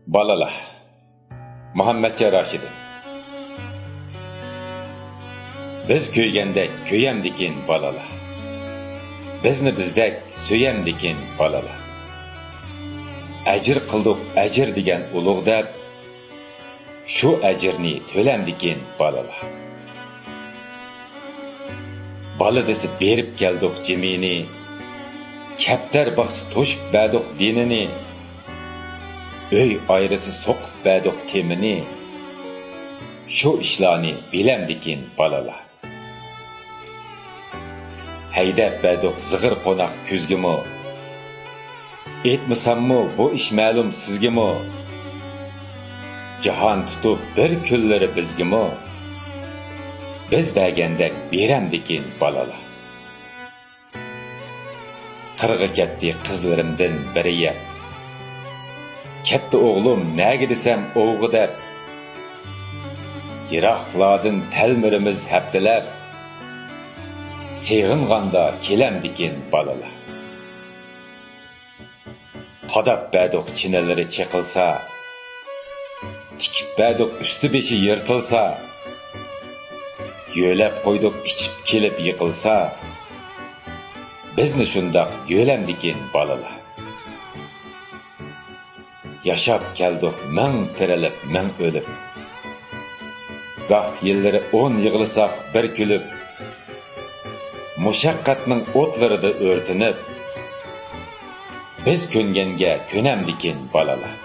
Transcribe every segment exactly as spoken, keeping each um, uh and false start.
بالىلار. مۇھەممەتجان راشىدىن. بىز كۆيگەندەك كۆيەمدىكىن بالىلار. بىزنى بىزدەك سۆيەمدىكىن بالىلار. ئەجىر قىلدۇق ئەجىر دېگەن ئۇلۇغ دەپ، شۇ ئەجىرنى تۆلەمدىكىن بالىلار. بالا دېسە بېرىپ كەلدۇق جىمىنى، كەپتەر باقسا توشۇپ بەردۇق دىنىنى، ئۆي ئايرىسا سوقۇپ بەردۇق تېمىنى، شۇ ئىشلارنى بىلەمدىكىن بالىلار. ھەيدەپ بەردۇق زىغىر قوناق كۈزگىمۇ، ئېيتمىساممۇ بۇ ئىش مەلۇم سىزگىمۇ، جاھان تۇتۇپ بىر كۈنلىرى بىزگىمۇ، بىز بەرگەندەك بېرەمدىكىن بالىلار. قىرغا كەتتى قىزلىرىمدىن بىرى يەپ، كەتتى ئوغلۇم نەگە دېسەم ئوۋغا دەپ، يىراقلاردىن تەلمۈرىمىز ھەپتىلەپ، سېغىنغاندا كېلەمدىكىن بالىلار. قاداپ بەردۇق چىنىلىرى چېقىلسا، تىكىپ بەردۇق ئۈستى بېشى يىرتىلسا، يۆلەپ قويدۇق ئىچىپ كېلىپ يىقىلسا، بىزنى شۇنداق يۆلەمدىكىن بالىلار. ياشاپ كەلدۇق مىڭ تىرىلىپ، مىڭ ئۆلۈپ. گاھ يىللىرى ئون يىغلىساق بىر كۈلۈپ، مۇشەققەتنىڭ ئوتلىرىدا ئۆرتىنىپ، بىز كۆنگەنگە كۆنەمدىكىن بالىلار.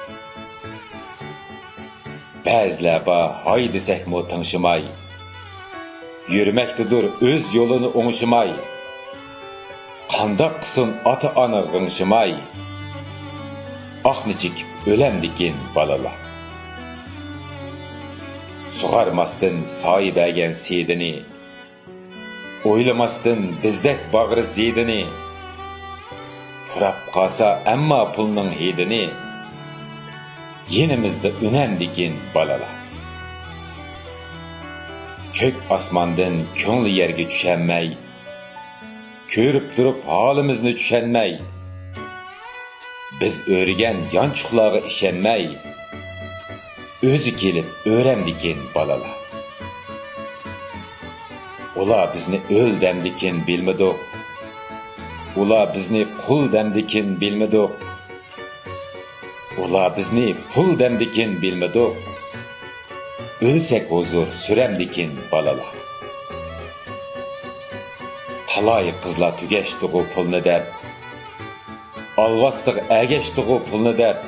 بەزىلەر بار ھاي دېسەكمۇ تىڭشىماي، يۈرمەكتىدۇر ئۆز يولىنى ئوڭشىماي. قانداق قىلسۇن ئاتا-ئانا غىڭشىماي، ئاھنى چېكىپ ئۆلەمدىكىن بالىلار. سۇغارماستىن سايە بەرگەن سېدىنى، ئويلىماستىن بىزدەك باغرى زېدىنى، پۇراپ قالسا ئەمما پۇلنىڭ ھىدىنى، يېنىمىزدا ئۈنەمدىكىن بالىلار. كۆك ئاسماندىن كۆڭلى يەرگە چۈشەلمەي، كۆرۈپ تۇرۇپ ھالىمىزنى چۈشەنمەي، بىز ئۆرۈگەن يانچۇقلارغا ئىشەنمەي، ئۆزى كېلىپ ئۆرەمدىكىن بالىلار. ئۇلار بىزنى ئۆل دەمدىكىن بىلمىدۇق، ئۇلار بىزنى قۇل دەمدىكىن بىلمىدۇق. ئۇلار بىزنى پۇل دەمدىكىن بىلمىدۇق، ئۆلسەك ھۇزۇر سۈرەمدىكىن بالىلار. تالاي قىزلار تۈگەشتىغۇ پۇلنى دەپ، ئالۋاستىغا ئەگەشتىغۇ پۇلنى دەپ،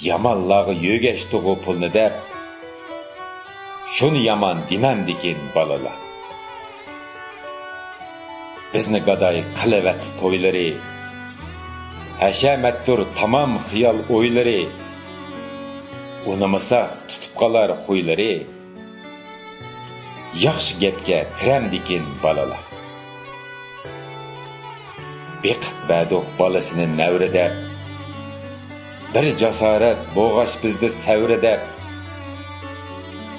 يامانلارغا يۆگەشتىغۇ پۇلنى دەپ، شۇنى يامان دېمەمدىكىن بالىلار. بىزنى گاداي قىلىۋەتتى تويلىرى، ھەشەمەتتۇر تامام خىيال ئويلىرى، ئۇنىمىساق تۇتۇپ قالار خۇيلىرى، ياخشى گەپكە كىرەمدىكىن بالىلار. بېقىپ بەردۇق بالىسىنى نەۋرە دەپ، بىر جاسارەت بوغاچ بىزدە سەۋرە دەپ،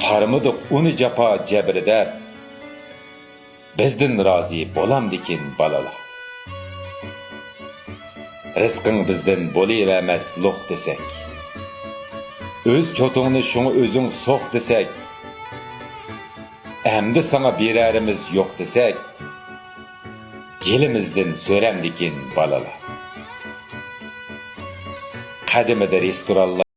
قارىمىدۇق ئۇنى جاپا جەبرى دەپ، بىزدىن رازى بولامدىكىن بالىلار. رىزقىڭ بىزدىن بولۇۋەرمەس لوق دېسەك، ئۆز چوتۇڭنى شۇڭا ئۆزۈڭ سوق دېسەك، ئەمدى ساڭا بېرەرىمىز يوق دېسەك، گېلىمىزدىن سۆرەمدىكىن بالىلار. قەدىمىدە رېستورانلار